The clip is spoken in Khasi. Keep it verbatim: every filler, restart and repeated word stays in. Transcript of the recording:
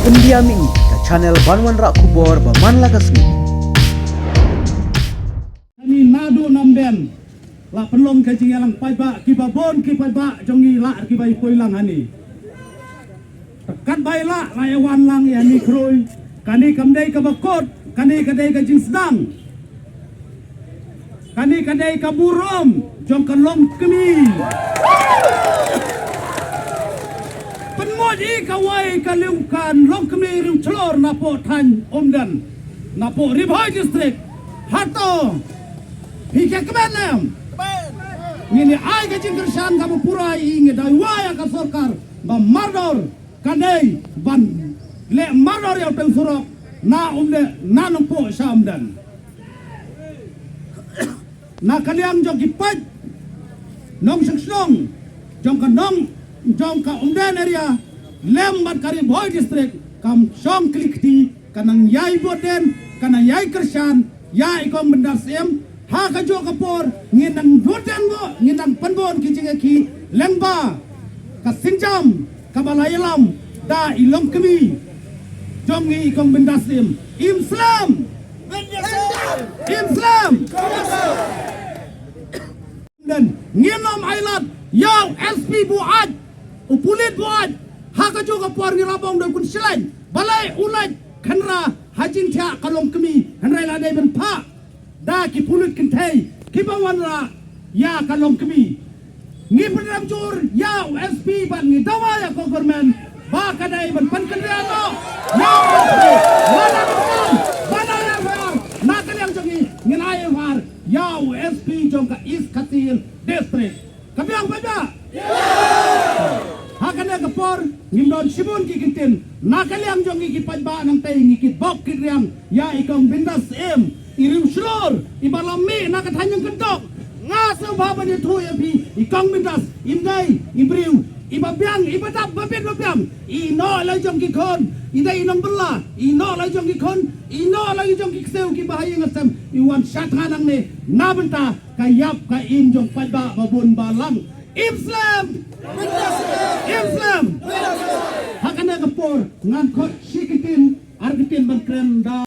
Pyndiam ïa ngi ka channel ban wanrah khubor ba man la ka sngi. Ani naduh namben la pynlong ka jingïalang paidbah, kiba bun ki paidbah jong ngi la kiba ïa poi lang hani. Katba la la ïa wan lang ïa ni khroi. Kane kam dei kaba kut, kane ka dei ka jingsdang. Kane ka dei ka burom jong ka longkmie. Pynmut ïa kawei ka lyngkhan longkmie riewshlur napoh thaiñ Umden, napoh Ri Bhoi District. Hato phi kmen ne em? Ngin ïa ai ka jingkyrshan kaba pura ïa ngi da wai ïa ka sorkar ba mardor kan dei ban leh mardor ïa utei u surok na Umden, na Nongpoh sha Umden. Na ka liang jong ki paid nongshong shnong jong ka nong jong ka Umden area lem bad ka Ri Bhoi District, kam shong kli kti, ka nang ïai bud dien, ka nang ïai kyrshan ïa i Kong Bynta Syiem. Ha kajuh ka por ngin nang bud dien bud, ngin nang pynbun ki jingïakhih lyngba ka sienjam kaba la ïalam da i longkmie jong ngi i Kong Bynta Syiem. Im slem! Im slem! Ngin ym ailad ïa u S P buaid, u pulit buaid. Ha kajuh ka por ngi la bong da u kynshleiñ, balei u leit khynra ha jingthiah ka longkmie, hynrei la dei ban phah da ki pulit kynthei kiba wanrah ïa ka longkmie. Ngi pynrem jur ïa u S P bad ngi dawa ïa ka government ba ka dei ban pynkynriah noh ïa u S P. Ba la ka, ba la ïa ka, na ka liang jong ngi ngin ai ïa u S P jong ka East Khasi Hills District. Ka biang paidbah. Ha kane ka por ngim don shibun ki ktien. Na ka liang jong ngi ki paidbah nangtei ngi kit bok kit riang ïa i Kong Bynta Syiem, i riewshlur iba la mih na ka thaiñ Nongkyndok. Nga sngewbha ban ïathuh ïa phi, i Kong Bynta im dei i briew iba biang, iba dap ba bit ba biang. I noh la jong ki khun, i dei i nongbylla, i noh la jong ki khun, i noh la jong ki ksiew kiba ha ïing ha sem, i wan sha tnga nangne na bynta ka ïap ka im jong paidbah ba bun balang. Im slem! Im slem! Ha kane ka por ngan khot shi ktien, ar ktien ban kren da